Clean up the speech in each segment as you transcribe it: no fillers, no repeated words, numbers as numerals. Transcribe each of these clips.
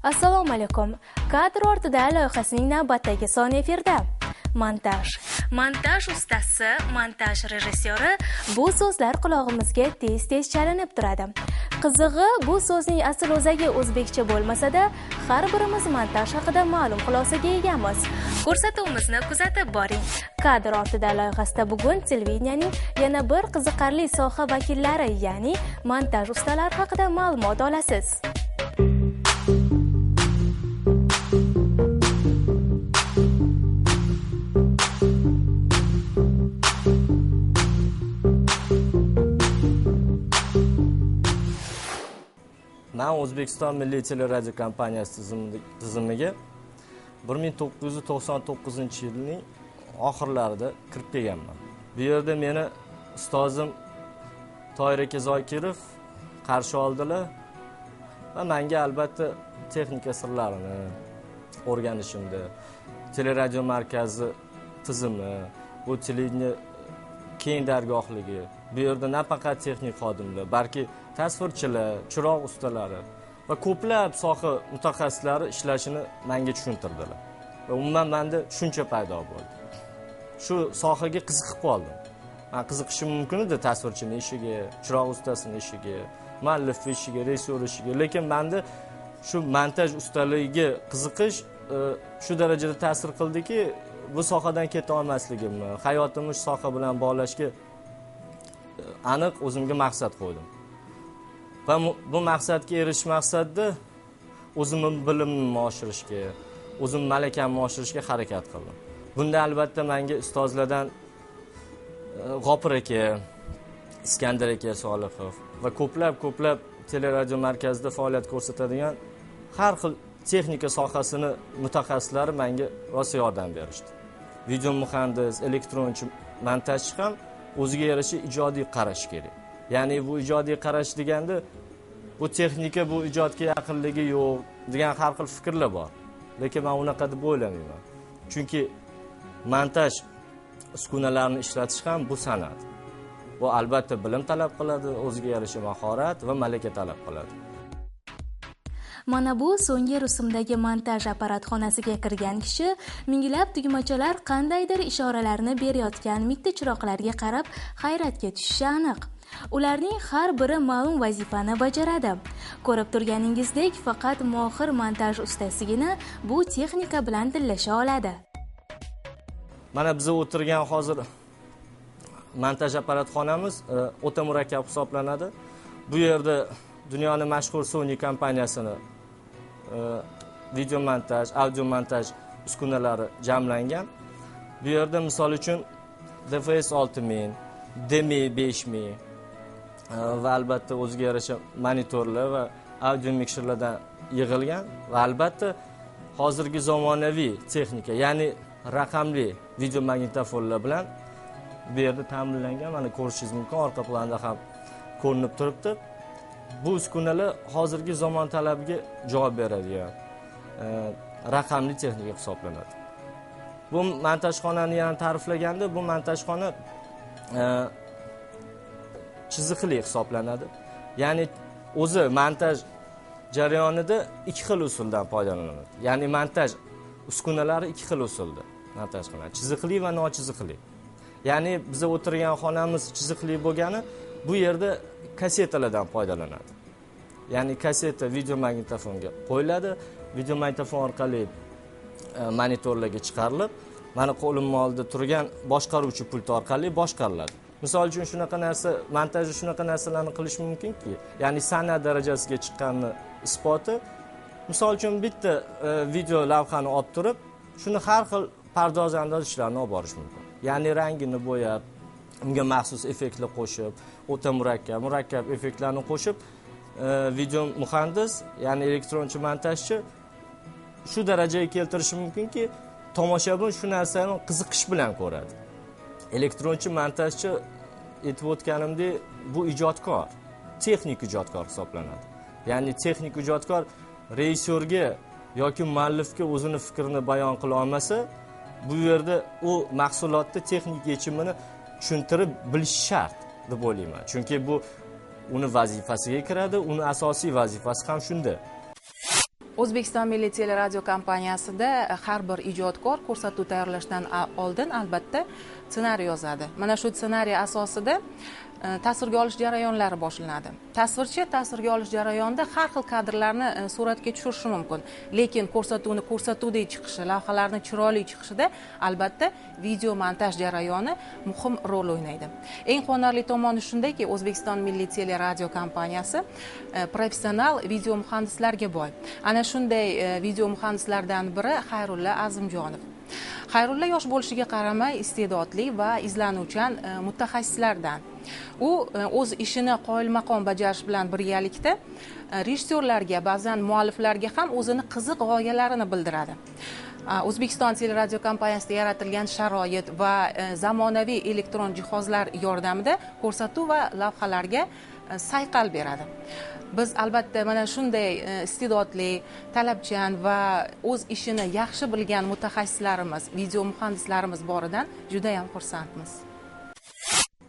Assalomu alaykum. Kadr ortida loyihasining navbatdagi soni efirda. Montaj. Montaj ustasi, montaj rejissyori bu so'zlar qulog'imizga tez-tez chalinib turadi. Qizig'i, bu so'zning asl o'zagi o'zbekcha bo'lmasa-da, har birimiz montaj haqida ma'lum xulosaga egamiz. Ko'rsatuvimizni kuzatib boring. Kadr ortida loyihasida bugun televideniyening yana bir qiziqarli soha vakillari, ya'ni montaj ustalari haqida ma'lumot olasiz. Men O'zbekiston Milliy teleradiokompaniyasi tizimiga 1999-yilning oxirlarida kirib kelganman. Bu yerda meni ustozim Toyir aka Zokirov qarshi oldilar va menga albatta texnika sirlarini o'rganishimda, teleradio markazi tizimi, bu televideniye keng dargohligi, bu yerda nafaqat texnik xodimlar, balki tasvirchilar, chiroq ustalari va ko'plab soha mutaxassislari ishlashini menga tushuntirdilar. Va umuman menda tushuncha paydo bo'ldi. Shu sohaga qiziqib qoldim. Men qiziqishim mumkin edi tasvirchining ishiga, chiroq ustasining ishiga, muallif ishiga, rejissyor ishiga, lekin menda shu montaj ustaligiga qiziqish shu darajada ta'sir qildiki, bu sohadan keta olmasligimni, hayotimni shu soha bilan bog'lashga aniq o'zimga maqsad qo'ydim. Va bu maqsadga erishish maqsadida o'zimni bilimimni oshirishga, o'zim malakamni oshirishga harakat qildim. Bunda albatta menga ustozlardan G'opir aka, Iskandar aka Solihov va ko'plab teleradio markazida faoliyat ko'rsatadigan har xil texnika sohasini mutaxassislari menga rosa yordam berishdi. Video muhandis, elektronchi, montajchi ham o'ziga yarasha ijodiy qarash kerak. Ya'ni bu ijodiy qarash deganda bu texnika bu ijodga yaqinligi yo'q degan har xil fikrlar bor. Lekin men unaqa deb o'ylamayman. Chunki montaj uskunalarini ishlatish ham bu san'at. Bu albatta bilim talab qiladi, o'ziga yarasha mahorat va malaka talab qiladi. Mana bu so'nggi rusumdagi montaj apparatxonasiga kirgan kishi minglab tugmachalar qandaydir ishoralarni berayotgan mitti chiroqlarga qarab hayratga tushishi aniq. Ularning har biri ma'lum vazifani bajaradi. Ko'rib turganingizdek, faqat mohir montaj ustasigina bu texnika bilan tillasha oladi. Mana biz o'tirgan hozir montaj apparatxonamiz o'ta murakkab hisoblanadi. Bu yerda dunyoni mashhur Sony kompaniyasini video montaj, audio montaj uskunalari jamlangan. Bu yerda misol uchun DFS 6000, DMI 5000 va albatta o'ziga yarasha monitorlar va audio mikserlardan yig'ilgan va albatta hozirgi zamonaviy texnika, ya'ni raqamli video magnitofonlar bilan bu yerda ta'minlangan. Mana ko'rishingiz mumkin, orqa planda ham ko'rinib turibdi. Bu uskunalar hozirgi zamon talabiga javob beradigan raqamli texnika hisoblanadi. Bu montajxonani yana ta'riflaganda, bu montajxona chiziqli hisoblanadi. Ya'ni o'zi montaj jarayonida ikki xil usuldan foydalaniladi. Ya'ni montaj uskunalari ikki xil usulda montaj qilinadi: chiziqli va nochiziqli. Ya'ni biz o'tirgan xonamiz chiziqli bo'lgani, bu yerda kasetalardan foydalanadi. Ya'ni kaseta video magnitofonga qo'yiladi, video magnitofon orqali monitorlarga chiqarilib, mana qo'limning oldida turgan boshqaruvchi pult orqali boshqariladi. Misol uchun shunaqa narsa, montajda shunaqa narsalarni qilish mumkinki, ya'ni san'at darajasiga chiqqanini isboti. Misol uchun bitta video lavhani olib turib, shuni har xil pardoz-andoz ishlarni olib borish mumkin. Ya'ni rangini bo'yab, unga maxsus effektlar qo'shib, o'ta murakkab effektlarni qo'shib, video muhandis, ya'ni elektronchi montajchi shu darajaga keltirishi mumkinki, tomoshabin shu narsani qiziqish bilan ko'radi. Elektronchi montajchi, aytib o'tganimdek, bu ijodkor, texnik ijodkor hisoblanadi. Ya'ni texnik ijodkor rejissyorga yoki muallifga o'zini fikrini bayon qila olmasa, bu yerda u mahsulotni texnik yechimini tushuntirib bilish shart deb o'ylayman. Chunki bu uni vazifasiga kiradi, uni asosiy vazifasi ham shunda. O'zbekiston Milliy teleradiokompaniyasida har bir ijodkor ko'rsatuv tayyorlashdan oldin albatta ssenariy yozadi. Mana shu ssenariy asosida tasvirga olish jarayonlari boshlanadi. Tasvirchi tasvirga olish jarayonida har xil kadrlarni suratga tushirishi mumkin, lekin ko'rsatuvni ko'rsatuvdek chiqishi, lavhalarni chiroyli chiqishida albatta video montaj jarayoni muhim rol o'ynaydi. Eng quvonarli tomoni shundaki, O'zbekiston Milliy teleradiokompaniyasi professional video muhandislarga boy. Ana shunday video muhandislardan biri Xayrulla Azimjonov. Xayrulla yosh bo'lishiga qaramay iste'dodli va izlanuvchan mutaxassislardan. U o'z ishini qoyilmaqom bajarish bilan birgalikda rejissyorlarga, ba'zan mualliflarga ham o'zini qiziq g'oyalarini bildiradi. O'zbekiston teleradiokompaniyasida yaratilgan sharoit va zamonaviy elektron jihozlar yordamida ko'rsatuv va lavhalarga sayqal beradi. Biz albatta mana shunday iste'dodli, talabchan va o'z ishini yaxshi bilgan mutaxassislarimiz, video muhandislarimiz boridan juda ham xursandmiz.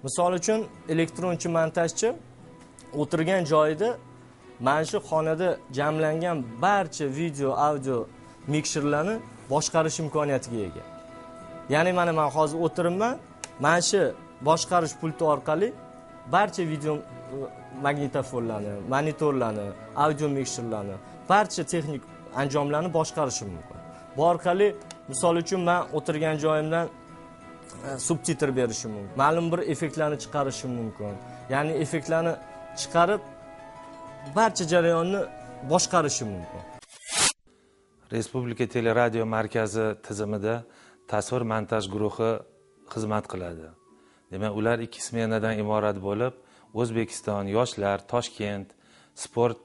Misol uchun, elektronchi montajchi o'tirgan joyida mana shu xonada jamlangan barcha video, audio mikserlarni boshqarish imkoniyatiga ega. Ya'ni mana men hozir o'tiribman, mana shu boshqarish pulti orqali barcha video magnitofonlarni, monitorlarni, audio mikserlarni, barcha texnik anjomlarni boshqarishim mumkin. Bu orqali misol uchun men o'tirgan joyimdan subtitr berishim mumkin. Ma'lum bir effektlarni chiqarishim mumkin. Ya'ni effektlarni chiqarib barcha jarayonni boshqarishim mumkin. Respublika teleradio markazi tizimida tasvir montaj guruhi xizmat qiladi. Demak, ular 2 smenadan iborat bo'lib, O'zbekiston, Yoshlar, Toshkent, Sport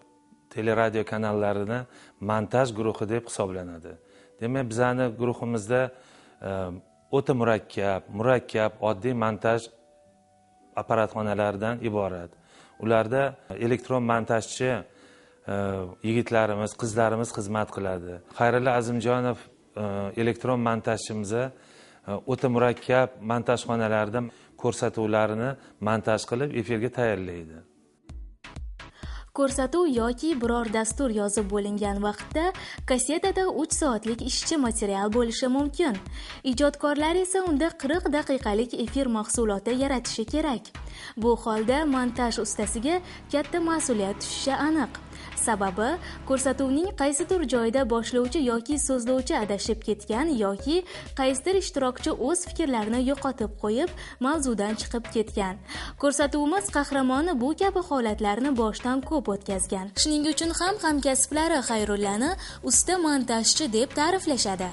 teleradio kanallarini montaj guruhi deb hisoblanadi. Demak, bizani guruhimizda o'ta murakkab, oddiy montaj apparatxonalaridan iborat. Ularda elektron montajchi yigitlarimiz, qizlarimiz xizmat qiladi. Xayrulla Azimjonov elektron montajchimiz o'ta murakkab montajxonalarda ko'rsatuvlarni montaj qilib efirga tayyorlaydi. Ko'rsatuv yoki biror dastur yozib bo'lingan vaqtda kassetada 3 soatlik ishchi material bo'lishi mumkin. Ijodkorlar esa unda 40 daqiqalik efir mahsuloti yaratishi kerak. Bu holda montaj ustasiga katta mas'uliyat tushishi aniq. Sababi, ko'rsatuvning qaysidir joyida boshlovchi yoki so'zlovchi adashib ketgan yoki qaysidir ishtirokchi o'z fikrlarini yo'qotib qo'yib, mavzudan chiqib ketgan. Ko'rsatuvimiz qahramoni bu kabi holatlarni boshdan ko'p o'tkazgan. Shuning uchun ham hamkasblari Xayrullani usta montajchi deb ta'riflashadi.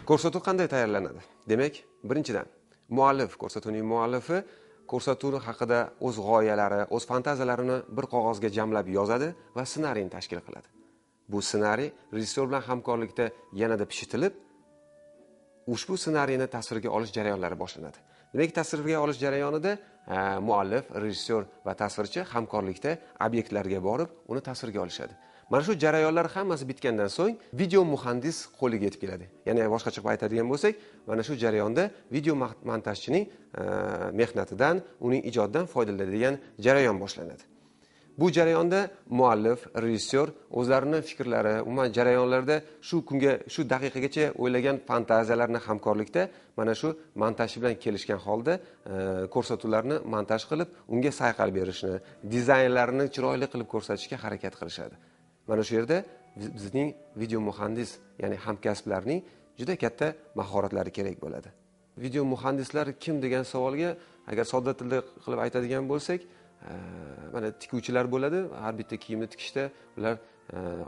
Ko'rsatuv qanday tayyorlanadi? Demak, birinchidan, muallif, ko'rsatuvning muallifi ko'rsatuv haqida o'z g'oyalari, o'z fantaziyalarini bir qog'ozga jamlab yozadi va ssenariyni tashkil qiladi. Bu ssenariy rejissyor bilan hamkorlikda yanada pishitilib, ushbu ssenariyni tasvirga olish jarayonlari boshlanadi. Demak, tasvirga olish jarayonida muallif, rejissyor va tasvirchi hamkorlikda obyektlarga borib, uni tasvirga olishadi. Mana shu jarayonlar hammasi bitgandan so'ng video muhandis qo'liga yetib keladi. Ya'ni boshqacha qilib aytadigan bo'lsak, mana shu jarayonda video montajchining mehnatidan, uning ijodidan foydalanadigan jarayon boshlanadi. Bu jarayonda muallif, rejissyor o'zlarining fikrlari, umuman jarayonlarda shu kunga, shu daqiqagacha o'ylagan fantaziyalarini hamkorlikda mana shu montajchi bilan kelishgan holda ko'rsatuvlarni montaj qilib, unga sayqal berishni, dizaynlarini chiroyli qilib ko'rsatishga harakat qilishadi. Mana shu yerda bizning video muhandis, ya'ni hamkasblarning juda katta mahoratlari kerak bo'ladi. Video muhandislar kim degan savolga agar sodda tilda qilib aytadigan bo'lsak, mana tikuvchilar bo'ladi. Har bitta kiyimni tikishda ular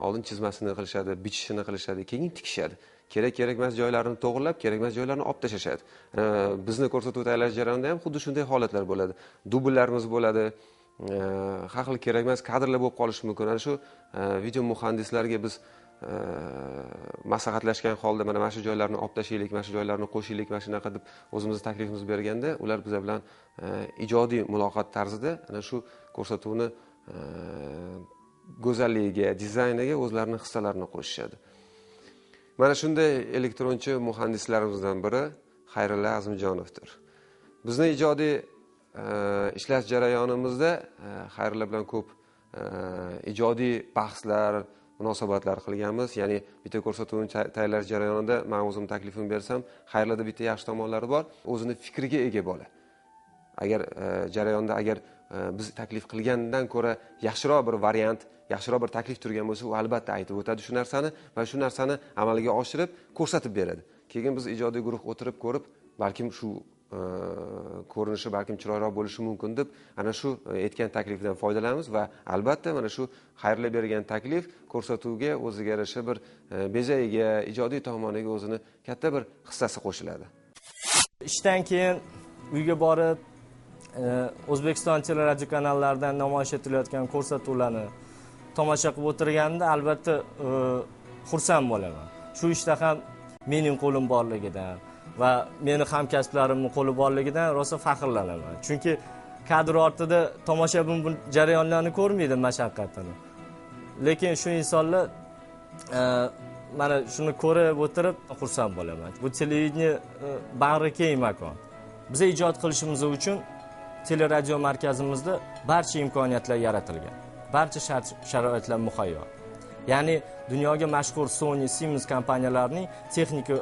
oldin chizmasini qilishadi, bichishini qilishadi, keyin tikishadi. Kerak emas joylarini to'g'rilab, kerak emas joylarini olib tashlashadi. Bizni ko'rsatuv tayyorlash jarayonida ham xuddi shunday holatlar bo'ladi. Dubllarimiz bo'ladi. Har xil kerak emas kadrlar bo'lib qolishi mumkin. Ana shu video muhandislarga biz maslahatlashgan holda mana shu joylarni olib tashlaylik, mana shu joylarni qo'shaylik, mana shunaqa deb o'zimizni taklifimizni berganda, ular biz bilan ijodiy muloqot tarzida ana shu ko'rsatuvni go'zalligiga, dizayniga o'zlarining hissalarini qo'shishadi. Mana shunday elektronchi muhandislarimizdan biri Xayrulla Azimjonovdir. Bizni ijodiy ishlash jarayonimizda Xayrulla bilan ko'p ijodiy bahslar, munosabatlar qilganmiz. Ya'ni bitta ko'rsatuvni tayyorlash jarayonida men o'zim taklifimni bersam, Xayrillada bitta yaxshi tomonlari bor, o'zini fikriga ega bola. Agar jarayonda agar biz taklif qilgandan ko'ra yaxshiroq bir variant, yaxshiroq bir taklif turgan bo'lsa, u albatta aytib o'tadi shu narsani va shu narsani amalga oshirib ko'rsatib beradi. Keyin biz ijodiy guruh o'tirib ko'rib, balkim shu ko'rinishi balkim chiroyliroq bo'lishi mumkin deb ana shu aytgan taklifdan foydalanamiz va albatta mana shu Xayrilla bergan taklif ko'rsatuvga o'ziga yarasha bir bezagiga, ijodiy tomoniga o'zini katta bir hissasi qo'shiladi. Ishdan keyin uyga borib O'zbekiston teleradiokanallaridan namoyish etilayotgan ko'rsatuvlarni tomosha qilib o'tirganimda albatta xursand bo'laman. Shu ishda ham mening qo'lim borligidan va meni hamkasblarimning qo'li borligidan rosa faxrlanaman. Chunki kadr ortida tomoshabin bu jarayonlarni ko'rmaydi, mashaqqatini. Lekin shu insonlar mana shuni ko'rib o'tirib xursand bo'laman. Bu televideniye bag'ri keng makon. Biz ijod qilishimiz uchun teleradio markazimizda barcha imkoniyatlar yaratilgan. Barcha shart-sharoitlar muhayyo. Ya'ni dunyoga mashhur Sony, Siemens kompaniyalarining texnika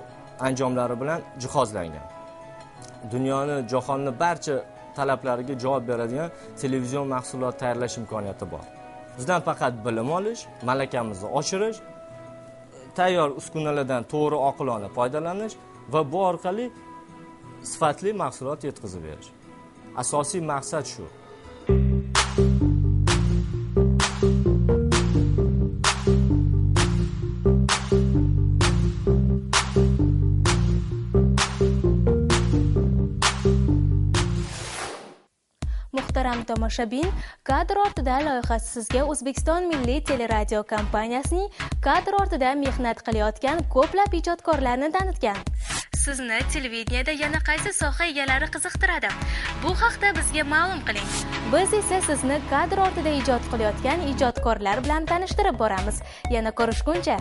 anjomlari bilan jihozlangan. Dunyoni, jahonni barcha talablariga javob beradigan televizion mahsulot tayyorlash imkoniyati bor. Bizdan faqat bilim olish, malakamizni oshirish, tayyor uskunalardan to'g'ri, oqilona foydalanish va bu orqali sifatli mahsulot yetkazib berish. Asosiy maqsad shu. Muhtaram tomoshabin, Kadr ortida loyihasi sizga O'zbekiston Milliy teleradio kompaniyasining kadr ortida mehnat qilayotgan ko'plab ijodkorlarni tanitgan. Sizni televideniyada yana qaysi soha egalari qiziqtiradi? Bu haqda bizga ma'lum qiling. Biz esa sizni kadr ortida ijod qilayotgan ijodkorlar bilan tanishtirib boramiz. Yana ko'rishguncha.